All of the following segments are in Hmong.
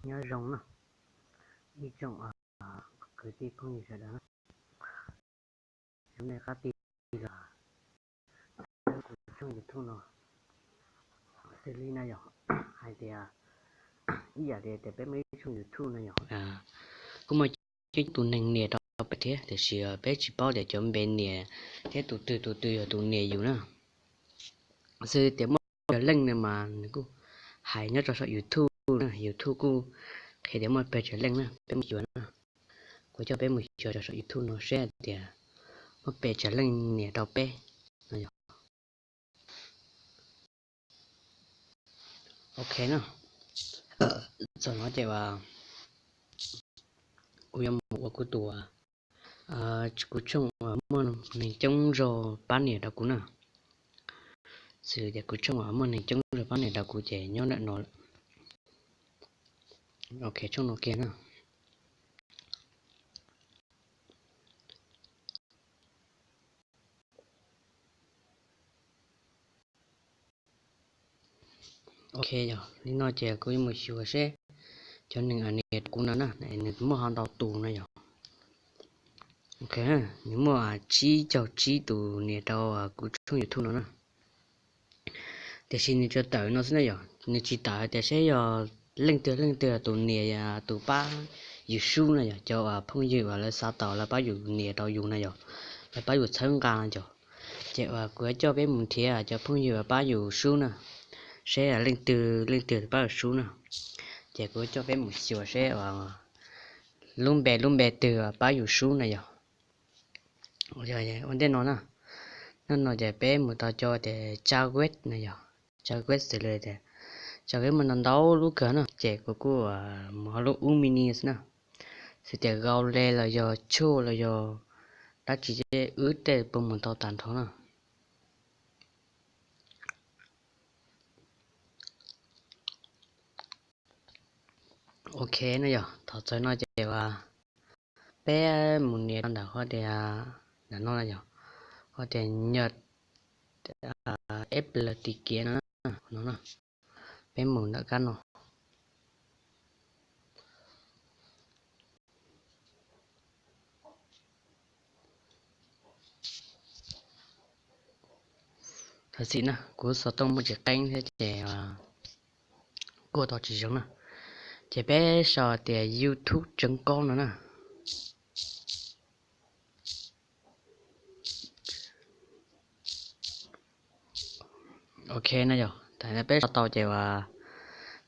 Nyob zoo no, ib tsoom kwv tij phooj ywg sawv daws, nej qab ti los kuv tshooj YouTube no xws li no yog hais tias ib yam li tias peb muaj ib tshooj YouTube no yog kuj muaj coob tus neeg nias rau peb thiab, tiam sis peb tsis paub tias cov npe nias thiab tus twg tus twg yog tus nias yus na. Xws tias muaj pes tsawg leej no mas nws kuj hais nyob rau saum YouTube, YouTube kuj qhia tias muaj pes tsawg leej na, peb mus xyuas na. Kuv coj peb mus xyuas rau saum YouTube no seb tias muaj pes tsawg leej nias rau peb no yog. Ok na, txog no ces kuv yuav mus ua kuv tus, kuv tshooj uas muaj neeg coob zog pab nias rau kuv na. Xws tias kuv tshooj uas muaj neeg coob zog pab nias rau kuv ces nyob ntawm no lawm. Ok, tshooj no kiag na. Ok, yog li no ces kuv yuav mus xyuas seb cov neeg nias rau kuv no na, nws muaj ho ntau tus no yog. Ok, nws muaj tsib caug tsib tus nias rau kuv tshooj YouTube no na. Tiam sis nws tsuas tawm no xwb na yog, nws tsis tawm tias seb yog leej twg leej twg tus nias, tus pab yus sub na yog, cov uas phooj ywg uas lawv xa tau lawv pab yus nias rau yus na yog, lawv pab yus txhawb nqa no yog. Ces uas kuv yuav coj peb mus nrhiav cov phooj ywg uas pab yus sub na, seb leej twg leej twg pab yus sub na. Ces kuv yuav coj peb mus xyuas seb uas lub npe lub npe twg pab yus sub na yog. Ua ntej no na, no no ces peb mus tau cov tias Jaguar no yog, Jaguar xws li tias Jaguar muaj ntau ntau lub kawg na, ces kuv kuj mus ho lub ub mini xwb na. Xws tias Gaule los yog Chuj los yog dab tsi ces wb tej puas mus tau tag nrho na. Ok no yog, thaum txog no ces uas peb mus nias rau ntawm qhov tias, ntawm no na yog, qhov tias Nhật Apple Ticket no, no, peb mus ntawm kab no. Thov txim na, kuv xov tooj muaj tsis qeeb thiab ces kuj tau tsis zoo na. Ces peb sau tias YouTube chấm com no na. Ok na yog, thaum peb sau tau ces uas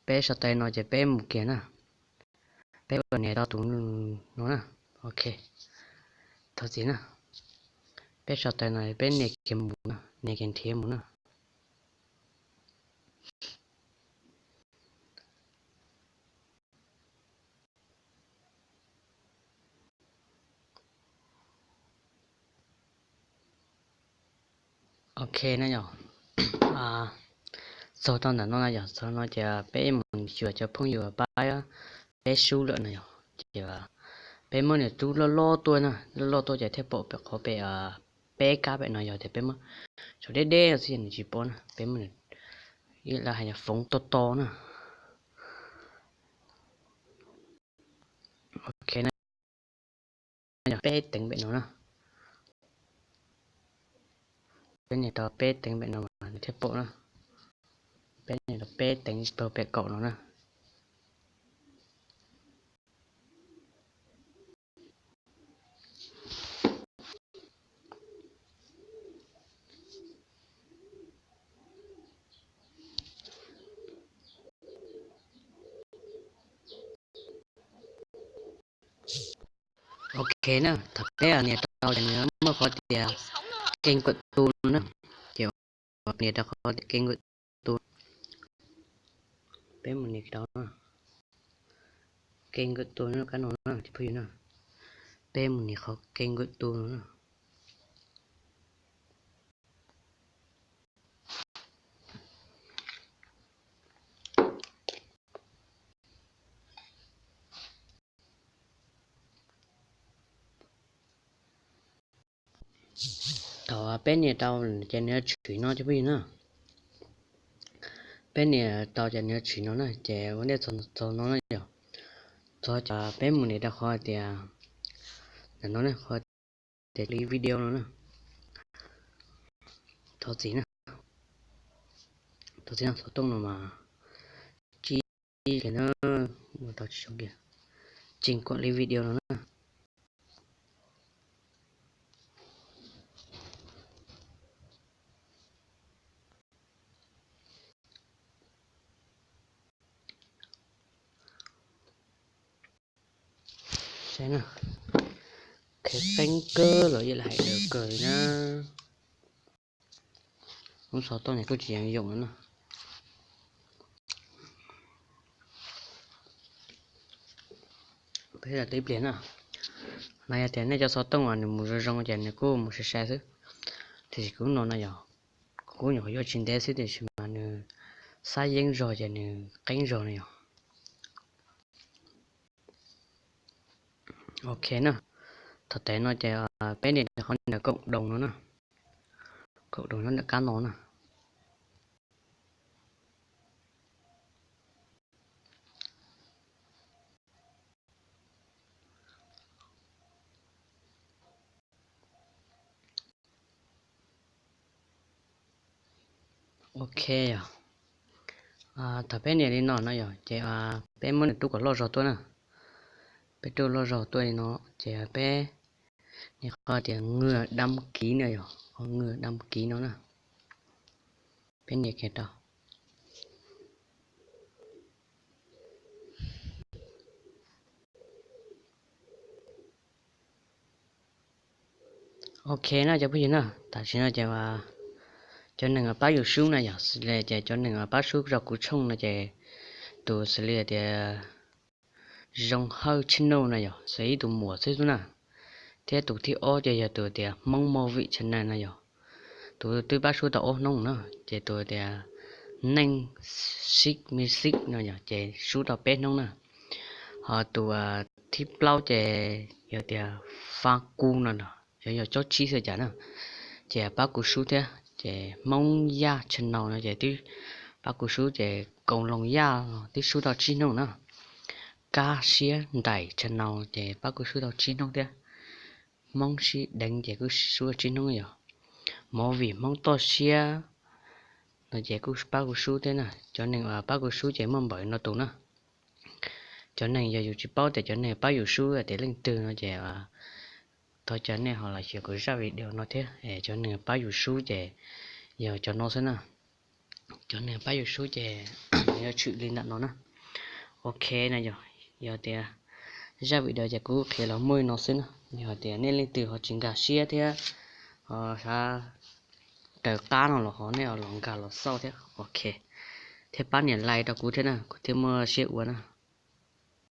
peb sau tau no ces peb mus kiag na. Peb ua nias tau tus no na. Ok, thov txim na. Peb sau tau no peb nias kiag mus na, nias kiag nrhiav mus na. Ok na yog, txog tau ntawm no na yog, txog no ces peb mus xyuas cov phooj ywg pab peb sub lawm no yog, ces peb muab nws rub loj loj tuaj na, loj loj tuaj ces thiaj pom pem qhov pem peb kab pem no yog tias peb muab sau deb deb no xwb ces nws tsis pom na, peb muab nws ib lawv hais yog foov to to na. Ok na, yog peb teev pem no na. Peb nias rau peb teev pem no mas nws thiaj pom na. Peb nias rau peb teev rau pem kaum no na. Ok na, thaum peb nias rau ces nws muaj qhov tias kênh của tôi no na, ces nias rau qhov tias kênh của tôi, peb mus nias rau kênh của tôi no, kab no na cov phooj ywg na, peb mus nias qhov kênh của tôi no na. Thaum peb nias tau ces nws yuav tshwm no cov phooj ywg na. Peb nias tau ces nws yuav tshwm no na, ces ua ntej txog no na yog. Thov peb mus nias rau qhov tias, ntawm no ne, qhov tias li video no na. Thov txim na, thov txim na, xov tooj no mas tsis li na, ua tau tsis zoo kiag. Tseem kom li video no na. Saib na, qhia qeeb kawg los yeej hais lawv kawg li na. Lub xov tooj no kuj tsis yeej yoom no na. Peb los tib pliag na. No yog tias nej cov xov tooj uas nws mus zoo zoo ces nws kuj mus sai sai xwb. Tiam sis kuv no no yog, kuv nyuam qhuv yuav tsis ntev xwb tiam sis mas nws xab yeeb zog ces nws qeeb zog no yog. Ok na, thaum tes no ces peb nias qhov ntawm cộng đồng no na, cộng đồng nyob ntawm kab no na. Ok yog, thaum peb nias li no no yog ces peb muab nws rub kom loj zog tuaj na. Peb rub loj zog tuaj li no ces peb nias qhov tias ngừa đăng ký no yog, qhov ngừa đăng ký no na. Peb nias kiag rau. Ok na cov phooj ywg na, tam sim no ces cov neeg pab yus sub na yog, xws li ces cov neeg pab sub rau kuv tshooj no ces tus xws li tias Zoo Hawj channel no yog xws ib tus muam xwb xwb na, thiab tus thib ob ces yog tus tias Hmoob Movie channel no yog, tus twb pab sub tau ob hnub na, ces tus tias Neej Sib Music no yog ces sub tau peb hnub na. Ho tus thib plaub ces yog tias Fab Ku no los yog, yog cob tsib xwb cas na, ces pab kuv sub thiab. Ces Hmoob Yaj channel no ces twb pab kuv sub ces Koos Loos Yaj los twb sub tau tsib hnub na. Kab Siab Nraim channel ces pab kuv sub tau tsib hnub thiab. Hmoob Sib Deev ces kuj sub tau tsib hnub yog. Movie Hmoob Toj Siab no ces kuj pab kuv sub thiab na. Cov neeg uas pab kuv sub ces muaj npaum no tus na. Cov neeg yog yus tsis paub tias cov neeg pab yus sub tias leej twg no ces thov caw nej ho los xyuas kuv zaj video no thiab. Cov neeg pab yus sub ces yog cov no xwb na. Cov neeg pab yus sub ces yuav tshwm li ntawm no na. Ok na yog, yog tias zaj video ces kuv qhia los muaj li no xwb na. Yog tias nej leej twg ho tsis nkag siab thiab ho xav raws qab no los ho nej los nkag los xauj thiab. Ok, thiab pab nias like rau kuv thiab na, kuv thiaj muaj siab ua na.